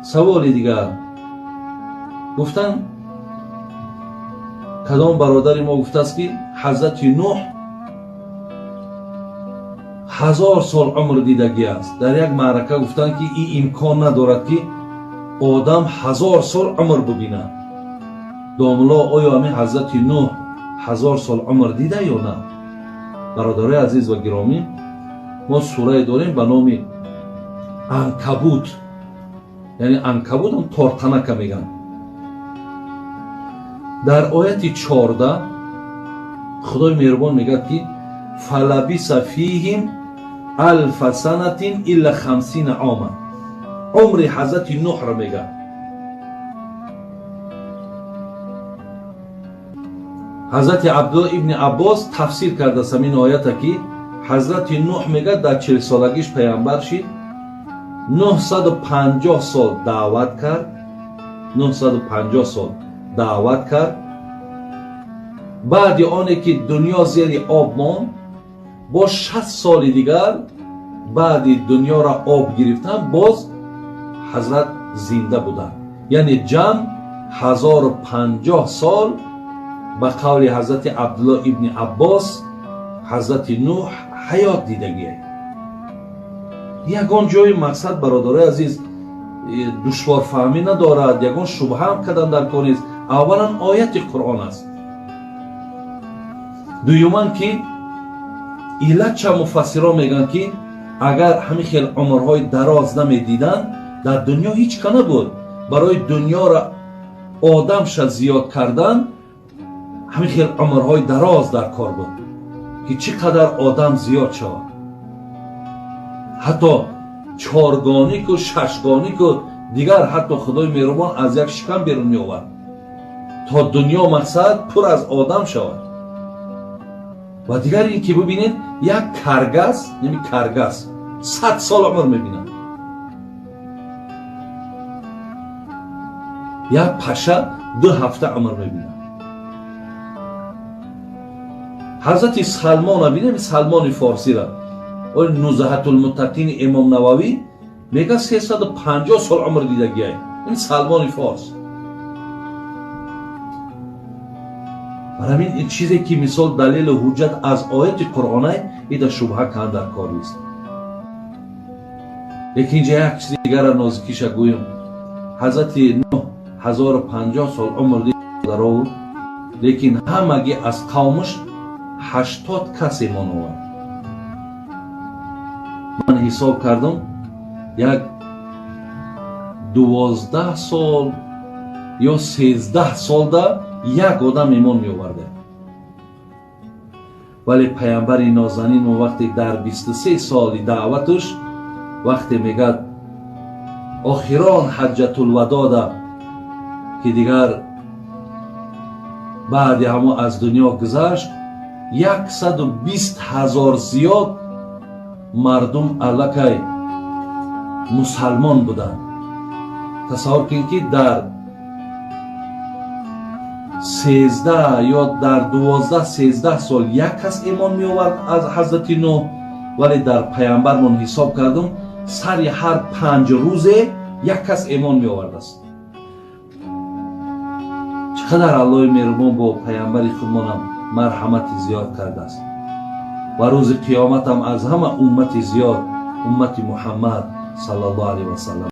Саволи дигар гуфтанд, кадом бародари мо гуфтааст, ки ҳазрати Нуҳ 1000 сол умр дидагӣ аст. Дар як маърака гуфтанд, ки ин имкон надорад, ки одам 1000 сол умр бибинад. Домулло, оё ҳамин ҳазрати Нуҳ 1000 сол умр дида ё на? Бародарои азиз ва гиромӣ, мо сурае дорем ба номи Анкабут, яъне анкабут ҳам тортанака мегӯянд. Дар ояти 14 Худои меҳрубон мегӯяд, ки فلبث فيهم ألف سنة إلا 50 عاما. Умри ҳазрати Нуҳро мегӯяд. Ҳазрати Абдулло ибни Аббос тафсир кардааст ҳамин оята, ки ҳазрати Нуҳ, мегӯяд, дар 40-солагиш паямбар шид, 950 сол даъват кард, 950 сол даъват кард. Баъди оне ки дунё зери об монд, бо 60 соли дигар баъди дунёро об гирифтан боз ҳазрат зинда буданд, яъне ҷамъ 1050 сол. Ба қавли ҳазрати Абдулло ибни Аббос, ҳазрати Нуҳ ҳаёт дидагие. Ягон ҷои мақсад, бародарои азиз, душворфаҳмӣ надорад, ягон шубҳаам кардан дар кор нест. Аввалан, ояти Қуръон аст. Дуюман, ки иллатча муфассирон мегӯянд, ки агар ҳамин хел умрҳои дароз намедиданд, дар дунё ҳеҷ ка набуд. Барои дунёро одамша зиёд кардан ҳамин хел умрҳои дароз дар кор буд, ки чӣ қадар одам зиёд шавад, ҳатто чоргонику шашгонику дигар, ҳатто Худои меҳрубон аз як шикам берун меовард, то дунё мақсад пур аз одам шавад. Ва дигар ин ки бибинед, як каргас, неми каргас 100 сол умр мебинад, як паша 2 ҳафта умр мебинад. Ҳазрати Салмона бинем, Салмони Форсира, Нузҳатулмуттақини Имом Нававӣ мега, 350 сол умр дидагиай ин Салмони Форс. Бар ҳамин ин чизе ки мисол далелу ҳуҷҷат аз ояти Қуръонай, ида шубҳа кан дар кор нест. Лекин инҷа як чизи дигара нозикиша гӯем. Ҳазрати Нуҳ 1050 сол умр дидарову, лекин ҳамагӣ аз қавмаш 80 кас имон овард. Ман ҳисоб кардам, як 12 сол ё 13 солда як одам имон меоварда. Вале паямбари нозанин мо вақте дар 23 соли даъваташ, вақте мегӯяд охирон ҳаҷҷатулвадода, ки дигар баъди ҳамо аз дунё гузашт, 120 000 зиёд мардум аллакай мусалмон буданд. Тасаввур кунед, ки дар 13 ё дар 12, 13 сол як кас имон меовард аз ҳазрати Нуҳ, вале дар паямбармон ҳисоб кардум, сари ҳар 5 рӯзе як кас имон меовардааст. Чӣ қадар Аллоҳи меҳрубон бо паямбари худмонам марҳамати зиёд кардааст ва рӯзи қиёматам аз ҳама уммати зиёд уммати Муҳаммад саллаллоҳу алайҳи васаллам.